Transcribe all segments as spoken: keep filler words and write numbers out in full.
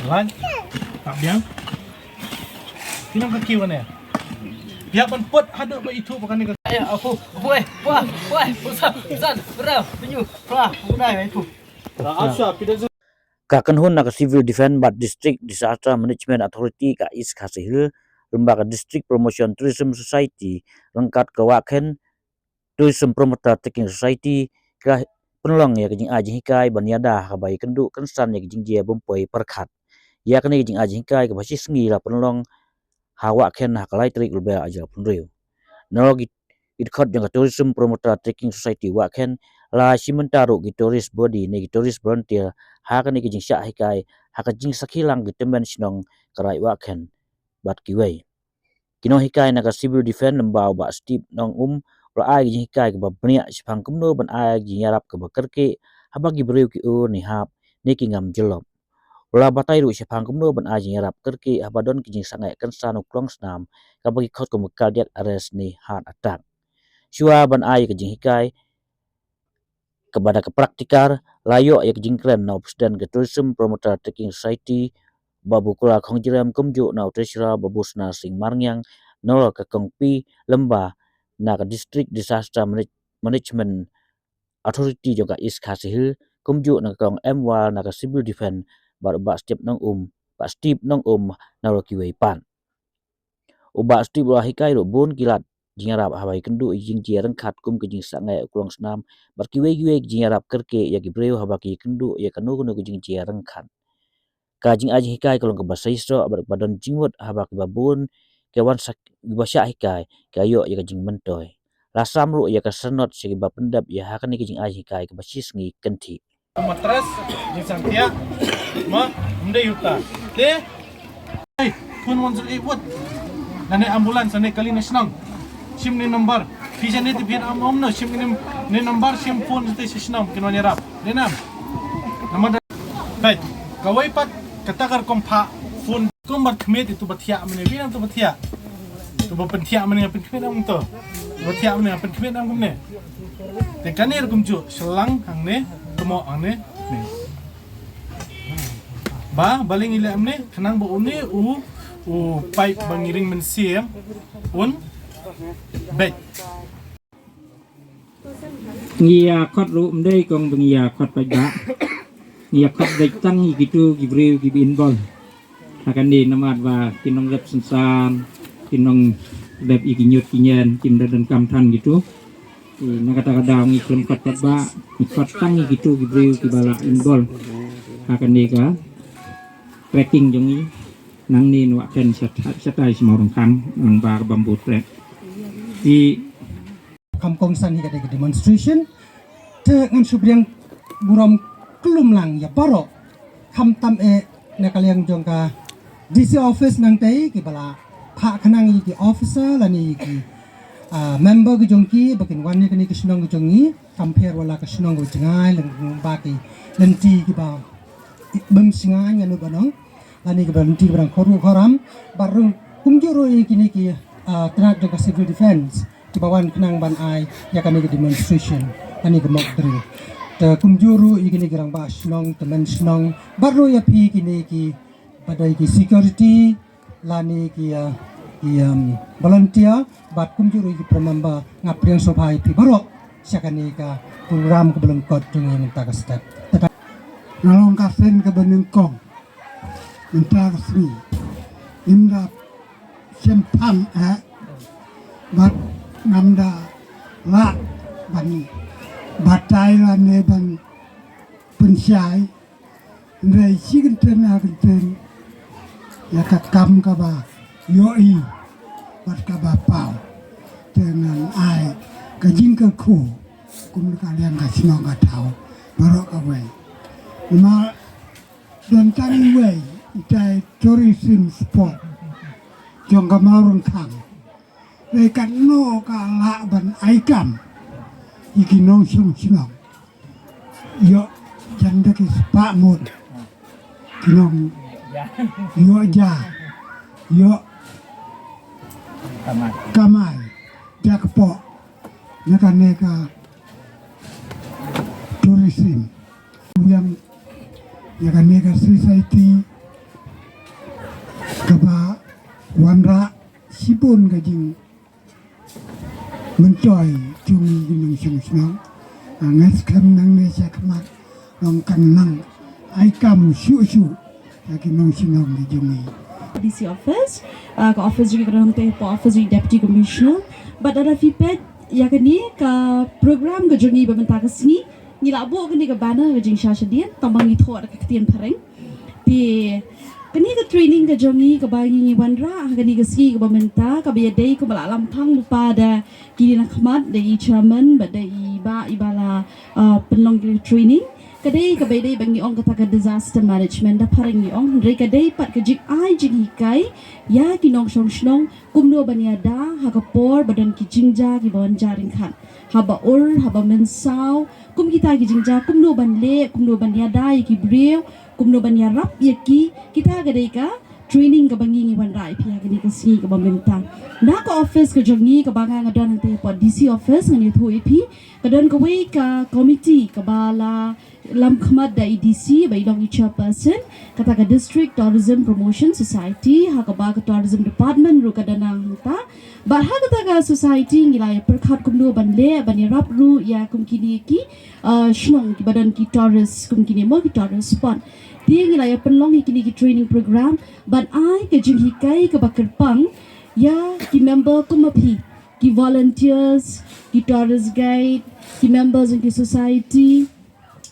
Lan. Tak biang. Kinong ka kiwa ne. Pia ban put haduh ba itu pakan ni ka. Ya, aku. Boy, boy, boy. Usan, usan. Berau, penyu. Pra, udah itu. Ka kynhun na ka Civil Defence bad District Disaster Management Authority ka East Khasi Hills, lem bad ka District Promotion Tourism Society ryngkat ka Wah Khen Tourism Promoter Trekking Society ka pynlong ïa ka jingai jinghikai ban ïada ha kaba ïakynduh kynsan ïa ka jingjia bym poi pyrkhat. Ïa kane ka jingai jinghikai kaba shisngi la pynlong ha Wah Khen ha ka lai tarik Lber ar hajar arphew hynriew. Nalor ki, ki dkhot jong ka Tourism Promoter Trekking Society Wah Khen la shim bynta ruh ki tourist body ne ki tourist volunteer ha kane ka jingshah hikai ha ka jingsakhi lang ki tymmen shnong ka Raid Wah Khen bad kiwei. Ki nonghikai na ka Civil Defence lem bad u Bah Steve Nongum u la ai ka jinghikai kaba bniah shaphang kumno ban ai ka jingïarap kaba kyrkieh haba ki briew ki ur ne hap ne ki ngam jyllop. U la batai ruh shaphang kumno ban ai jingïarap kyrkieh haba don ki jingsangeh kynsan u klong snam kaba ki khot kum ka cardiac arrest ne heart attack. Shuwa ban ai ka jinghikai kaba da ka praktikal, la ïoh ïa ka jingkren na u President ka Tourism Promoter Trekking Society Bah Bukola Khongjerem, kumjuh na u Treasurer Bah Busna Singh Marngiang, nalor ka Kong P Lamba na ka District Disaster Manage-, Management Authority jong ka East Khasi Hills, kumjuh na ka Kong M Wal na ka Civil Defence bad u Bah Steve Nongum, Bah Steve Nongum nalor kiwei pat. U Bah Steve u la hikai ruh bun ki lad jingïarap haba ïakynduh ïa ka jingjia ryngkat kum ka jingsangeh u klong snam bad kiwei kiwei ki jingïarap kyrkieh ïa ki briew haba ki ïakynduh ïa kano kano ka jingjia ryngkat. Ka jingai jinghikai ka long kaba shisha bad kaba don jingmut haba kiba bun ki wan sa, kiba shah hikai ki ïoh ïa ka jingmyntoi. La sam ruh ïa ka sanad sha kiba pyndep ïa ha kane ka jingai jinghikai kaba shisngi kynthih. Matras, jingsangtiah, ma, mdei uta. Te, hey, phone one zero eight wot. Nane ambulance, nane kali na shnong. Shim ne number. Phi jane te phi am om no, shim ne, ne number, shim phone te shi shnong, kin wan ïarap. Ne nam. Nama da. Hey, kawei pat, kata kar kom pha, phone. Kom bar khmet itu bathiah mane, binam tu bathiah. Tu ba pynthiah mane, pynkhmet am tu. Tu bathiah mane, pynkhmet am kumne. Te kane ruh kumjuh, shlang hangne, kmo hangne, ne. Ba, baling ile amne, khnang ba une, u, u pipe ba ngi ring mynsiem, un, beit. Ngi ïa khot ruh ym dei kong ba ngi ïa khot paidbah. Ngi ïa khot beit tang ïa kitu ki briew ki ba involve. Ha kane namar ba ki nongrep synshar, ki nongrep ïa ki ñiut ki ñien, kim da donkam than kitu. Te na kata ka daw ngi khlem khot paidbah, ngi khot tang ïa kitu ki briew ki ba la involve. Ha kane ka trekking jong ngi, nangne na Wah Khen shatai, shatai sha Mawryngkang, nang ba ka bamboo trek. Te kham kongsan hi ka dei ka demonstration. Te ngan shu pdiang burom khlem lang ïa baroh. Khamtam eh na ka liang jong ka D C office nangtei ki ba la phah khnang ïa ki officer lane ïa ki, ah, member ki jong ki ba kin wan ïa kane ka shnong ka jong ngi. Kam pher wala ka shnong ka jngai lane ba ki lynti ki ba bym shngain ngan nud ban ong. Lane ki ba lynti ba dang khot ruh khot ram, bad ruh kumjuh ruh ïa kine ki, ah, tnat jong ka civil defence ki ba wan khnang ban ai ïa kane ka demonstration, kane ka mock drill. Te kumjuh ruh ïa kine ki rangbah shnong, tymmen shnong, bad ruh ïa phi kine ki ba dei ki security lane ki, ah, ki, um, volunteer, bad kumjuh ruh ïa ki para member. Nga pdiang sngewbha ïa phi baroh sha kane ka program ka ba lyngkot jong ngi mynta ka step. Nga long ka seng ka ba nyngkong. Mynta ka sngi ngim da shemphang eh, bad ngam da lah ban batai lane ban pynshai. Hynrei shi kyntien ar kyntien ïa ka kam ka ba ïohi bad ka ba paw. Te ngan ai ka jingkyrkhu kum ka liang ka shnong ka thaw baroh kawei. Namar don tang iwei itai tourism spot jong ka Mawryngkang. Hynrei katno ka lah ban ai kam ïa ki nongshong shnong. Ïoh jan da ki spah mut ki nong ïoh ja ïoh kamai ja kpoh na kane ka tourism. Biang ïa kane ka society Kaba wanrah shibun ka jingmyntoi jong ngi ki nongshong shnong. Nga skhem nangne sha khmat long kan nang ai kam shuh shuh ïa ki nongshnong ki jong ngi. D C office, uh, ka office jong ngi ka don hangtei hapoh office jong ngi Deputy Commissioner. Bad lada phi peit ïa kane ka program ka jong ngi ba mynta ka sngi, ngi la buh kane ka banner ka jingshah shadien, tang ba ngi thoh da ka ktien phareng. Te kane ka training ka jong ngi kaba ngi ngi wanrah ha kane ka sngi kaba mynta, kaba ïadei kumba la lam phang lypa da ki na khmat, da i chairman bad da i bah iba la, uh, pynlong ka training. Ka dei kaba ïadei ba ngi ong kata ka disaster management, da phareng ngi ong, hynrei ka dei pat ka jingai jinghikai ïa ki nongshong shnong kumno ban ïada ha ka por ba don ki jingjia kiba wan jia ryngkat. Haba ur, haba mynsaw, kum kita ki jingjia, kumno ban leh, kumno ban ïada ïa ki briew, kumno ban ïarap ïa ki, kita ka dei ka training kaba ngi ngi wanrah ïa phi ha kane ka sngi kaba mynta. Na ka office ka jong ngi kaba nga nga don hangtei hapoh D C office, ngan ïathuh ïa phi, ka don kawei ka committee kaba la lam khmat da i D C ba i long i chairperson kata ka District Tourism Promotion Society, ha kaba ka Tourism Department ruh ka don hangta. Bad ha kata ka society ngi la ïa pyrkhat kumno ban leh ban ïarap ruh ïa kum kine ki, uh, shnong kiba don ki tourist, kum kine mo ki tourist spot. Te ngi la ïa pynlong ïa kine ki training program ban ai ka jinghikai kaba kyrpang ïa ki member kum ma phi, ki volunteers, ki tourist guide, ki members jong ki society,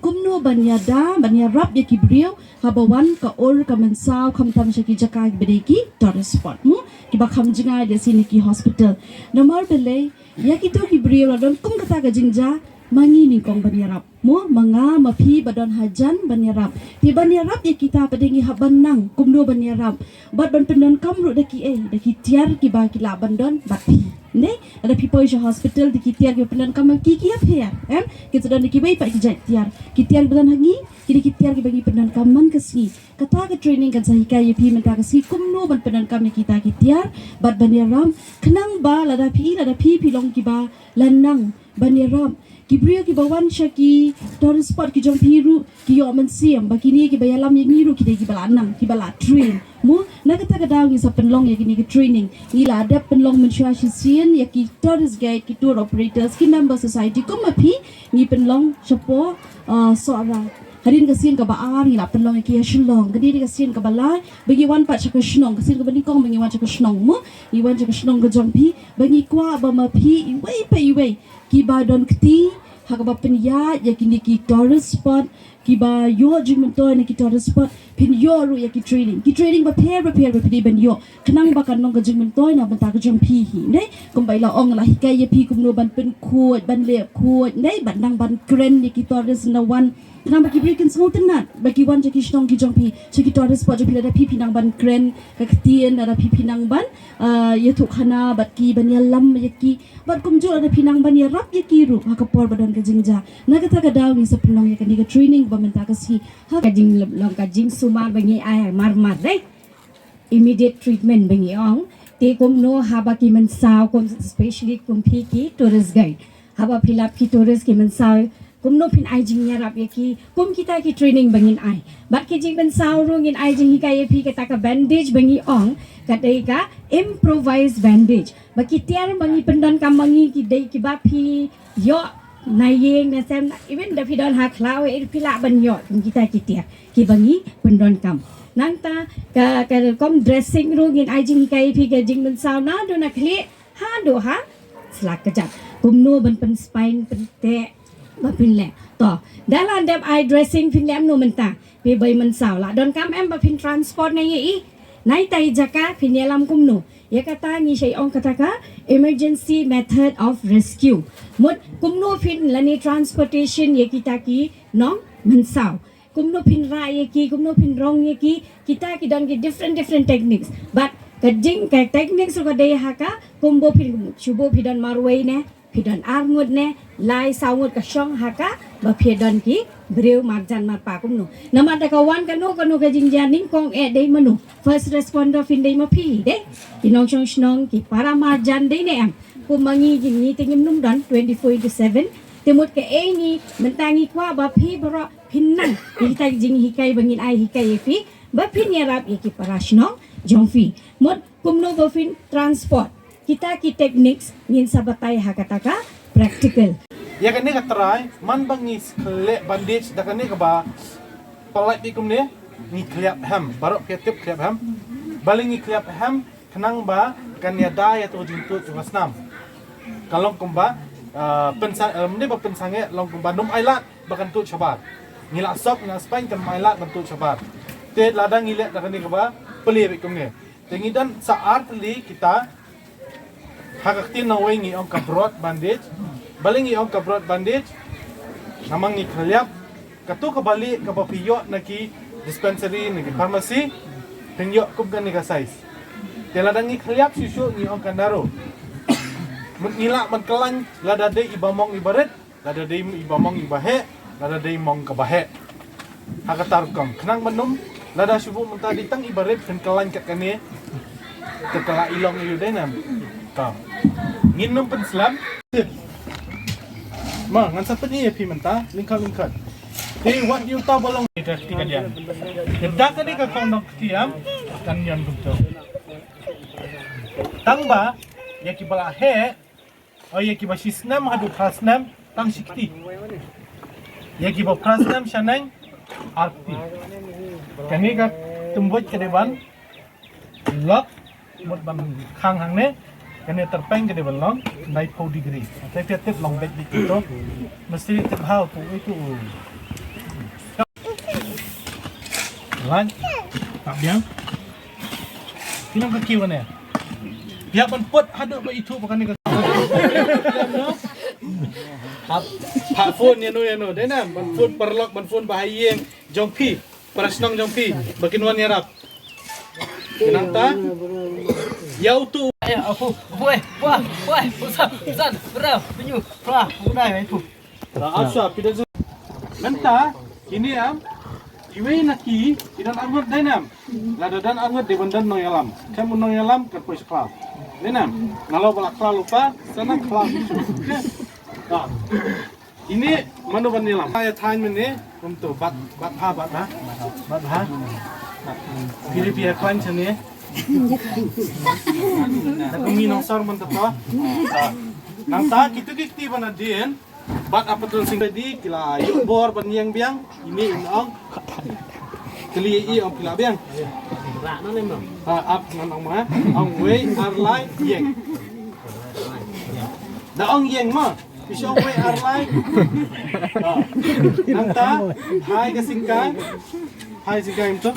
kumno ban ïada, ban ïarap ïa ki briew haba wan ka ur ka mynsaw, khamtam sha ki jaka kiba dei ki tourist spot, mo, kiba kham jngai da shisien ki hospital. Namar balei, ïa kito ki briew la don kum kata ka jingjia, ma ngi nyngkong ban ïarap, mo, ma nga ma phi ba don hajan ban ïarap. Te ban ïarap ïa kita pat de ngi hap ban nang kumno ban ïarap. Bad ban pyndonkam ruh da kiei, da ki tiar kiba ki lah ban don bad phi. Ne, lada phi poi sha hospital, da ki tiar kiba pyndonkam bad ki ki ïapher, em? Ki sa don da kiwei pat ki jait tiar. Ki tiar kiba don ha ngi, ki dei ki tiar kiba ngi pyndonkam man ka sngi. Kata ka training kan sa hikai ïa phi mynta ka sngi kumno ban pyndonkam ïa kita ki tiar bad ban ïarap, khnang ba lada phi, lada phi phi long kiba la nang ban ïarap, ki briew kiba wan sha ki tourist spot ki jong phi ruh ki ïoh mynsiem ba kine kiba ïalam ïa ngi ruh ki dei kiba la nang, kiba la train. Mo, na kata ka daw ngi sa pynlong ïa kine ki training. Ngi la dep pynlong mynshuwa shisien ïa ki tourist guide, ki tour operators, ki member society kum ma phi, ngi pynlong shapoh, uh, Sohra. Hadien ka sien kaba ar ngi la pynlong ïa ki ha Shillong. Ka dei ka sien kaba lai ba ngi wan pat sha ka shnong, ka sien kaba nyngkong ba ngi wan sha ka shnong, mo, ngi wan sha ka shnong ka jong phi, ba ngi kwah ba ma phi iwei pa iwei kiba don kti ha kaba pynïaid ïa kine ki tourist spot, kiba ïoh jingmyntoi na ki tourist spot, phin ïoh ruh ïa ki training, ki training bapher bapher ba phi dei ban ïoh, khnang ba kan long ka jingmyntoi na bynta ka jong phi hi, ne? Kumba i la ong, la hikai ïa phi kumno ban pynkhuid, ban leh khuid, ne, ban nang ban kren ïa ki tourist na wan, khnang ba ki briew kin sngewtynnat ba ki wan sha ki shnong ki jong phi, sha ki tourist spot jong phi, lada phi phi nang ban kren ka ktien, lada phi phi nang ban, ah, ïathuhkhana bad ki, ban ïalam ïa ki. Bad kumjuh lada phi nang ban ïarap ïa ki ruh ha ka por ba don ka jingjia. Na kata ka daw ngi sa pynlong ïa kane ka training ba mynta ka sngi. Ha ka jinglong, ka jingsumar ba ngi ai mar mar, right? Immediate treatment ba ngi ong. Te kumno haba ki mynsaw, kum, especially kum phi ki tourist guide, haba phi lap ki tourist ki mynsaw, kumno phin ai jingïarap ïa ki, kum kita ki training ba ngin ai. Bad ki jingmynsaw ruh ngin ai jinghikai ïa phi kata ka bandage ba ngi ong, ka dei ka improvised bandage. Ba ki tiar ba ngi pyndonkam ma ngi ki dei kiba phi ïoh na ïing na sem, even da phi don ha khlaw, eh, phi lah ban ïoh kum kita ki tiar kiba ngi pyndonkam. Nangta ka, ka rukom dressing ruh ngin ai jinghikai ïa phi, ka jingmynsaw naduh na khlieh haduh ha slak kjat. Kumno ban pynspaiñ, pynteh, ba phin leh. To, da la dep ai dressing, phin leh kumno mynta? Phi ba mynsaw, la donkam em ba phin transport na ïa i? Na itai i jaka phin ïalam kumno? Ïa kata ngi shait ong kata ka emergency method of rescue. Mut kumno phin lane transportation ïa kita ki nongmynsaw. Kumno phin rah ïa ki, kumno phin rong ïa ki, kita ki don ki different, different techniques. But ka jing, ka techniques ruh ka dei ha ka, kumba phin, shu ba phi don marwei ne, phi don arngut ne, lai saw ngut, ka shong ha ka ba phi don ki briew marjan marpa kumno. Namar da ka wan kano kano ka jingjia nyngkong, eh, dei mano? First responder phin dei ma phi, dei? Ki nongshong shnong, ki para marjan, dei ne em? Kumba ngi, ngi te ngim num don twenty-four into seven. Te mut kaei ngi, mynta ngi kwah ba phi baroh phin nang ïa kita ki jinghikai ba ngin ai hikai ïa phi, ba phin ïarap ïa ki para shnong, jong phi. Mut kumno ba phin transport. Kita ki techniques ngin sa batai ha kata ka practical. Ïa kane ka trai, man ba ngi khleh bandage da kane kaba pyllait beit kumne, ngi khliap hem, baroh phi tip khliap hem. Balei ngi khliap hem, khnang ba kan ïada ïa uto u jingtuid jong ka snam. Ka long kumba, ah, pynsa-, eh, mynne ba pynsangeh long kumba ym ailad ba kan tuid shabar. Ngi la sop, ngi la spaiñ, kan ym ailad ban tuid shabar. Te lada ngi leh da kane kaba plie beit kumne. Te ngi don sa ar tylli kita. Ha ka ktien nongwei ngi ong ka broad bandage. Balei ngi ong ka broad bandage? Namar ngi khliap, kato kaba lieh kaba phi ïoh na ki dispensary, na ki pharmacy, phin ïoh kum kane ka size. Te lada ngi khliap shuh shuh ngi ong ka narrow. Mut ngi lah ban kyllain lada dei iba mong iba rit, lada dei iba mong iba heh, lada dei mong kaba heh. Ha kata rukom, khnang ban ym, lada shu buh mynta dei tang iba rit, phin kyllain kat kane. Te ka la i long ïa u dei nam. Ka. Ngin ym pynslem. Ma, ngan sa pyni ïa phi mynta, lyngkot lyngkot. Te wat ïa uta ba long. Ka kti ka diang. Te da kane ka khong dong kti am, kan ïon kumto. Tang ba, ïa kiba la heh, o ïa kiba shi snem haduh phra snem, tang shi kti. Ïa kiba phra snem shaneng, ar kti. Kane ka tymbuid ka dei ban lok, mut ban khang hangne, kane tyrpeng ka dei ban long, khyndai phew degree. Te phi tip long beit beit to. Mesti tip hau tu itu. Lan, tap biang. Phi nang ka kiew ne. Phi hap ban put haduh ba ithuh ba kane ka. Hap, hap phone ïano ïano. Dei nam, ban phone paralok, ban phone ba ha ïing jong phi, para shnong jong phi, ba kin wan ïarap. Nangta ïa uto. Ïa, apu, apu, eh, wah, wah, usan, usan, brau, penyu, plah, udah, apu. Mynta, mynta, kine am, iwei na ki, ki don arngut dei nam. Lada don arngut dei ban don nongïalam. Kan don nongïalam, kan poi sha khlaw. Dei nam, nalor ba la khlaw lypa, sa nang khlaw. Kine, mano ban ïalam. Ïa thaiñ mynne, kumto, bat, bat ha, bat ha. Bat ha. Phi dei phi ïa khlaiñ shane. Da kum ngi nongsor mynta to. Nangta, kito ki kti ba nadien. Bad ha patrol sing ready, ki la ïoh bor ban ïeng biang, ine in ong. Kylli i ong phi lah biang. Ha, ap ngan ong ma, ong wei ar lai ïeng. Da ong ïeng ma, phi shu ong wei ar lai. Ha. Nangta, hai ka singkai. Hai singkai mynta.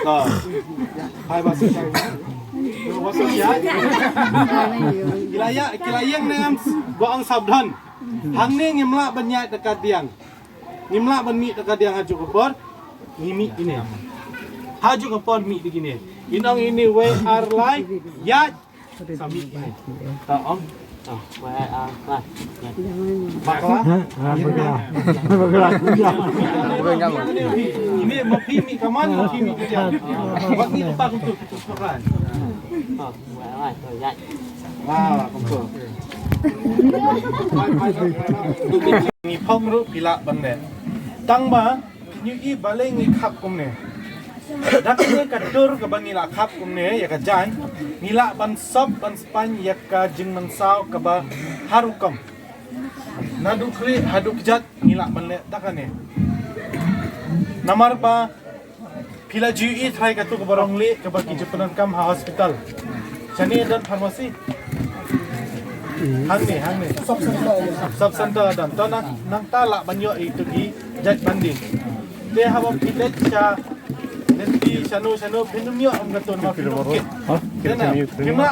Ha. Hai ba singkai. Ba singkai. Ki la ïa, ki la ïeng ne em, ba ong sabdhan. Hangne ngim lah ban ïaid da ka diang. Ngim lah ban mih da ka diang ha juh ka por. Ngi mih ine. Ha juh ka por mih da kine. In ong ine wei ar lai. Ïaid. Sa mih ine. Ta ong. Ta wei ar lai. Bakla. Ha, ha, bakla. Bakla. Ine ma phi mih ka man, ma phi mih ka diang. Wat ni ta kutu kutu bakla. Ta wei ar lai. Ta ïaid. Ngi phong ruh phi lah ban leh. Tang ba ngi ïohi balei ngi khap kumne. Da kane ka dur kaba ngi la khap kumne ïa ka jaiñ, ngi lah ban sop ban spaiñ ïa ka jingmynsaw kaba har rukom. Naduh khlieh haduh kjat ngi lah ban leh da kane. Namar ba phi la ju ïohi trai katu kaba rong lieh kaba ki ju pyndonkam ha hospital. Shane don pharmacy. Hangne, hangne. Sub center don. To nang, nangta lah ban ïoh ïa itu ki jait bandage. Te haba phi leit sha lynti shano shano phin ym ïoh ïa katu namar phin ym kit. Te na, phi ma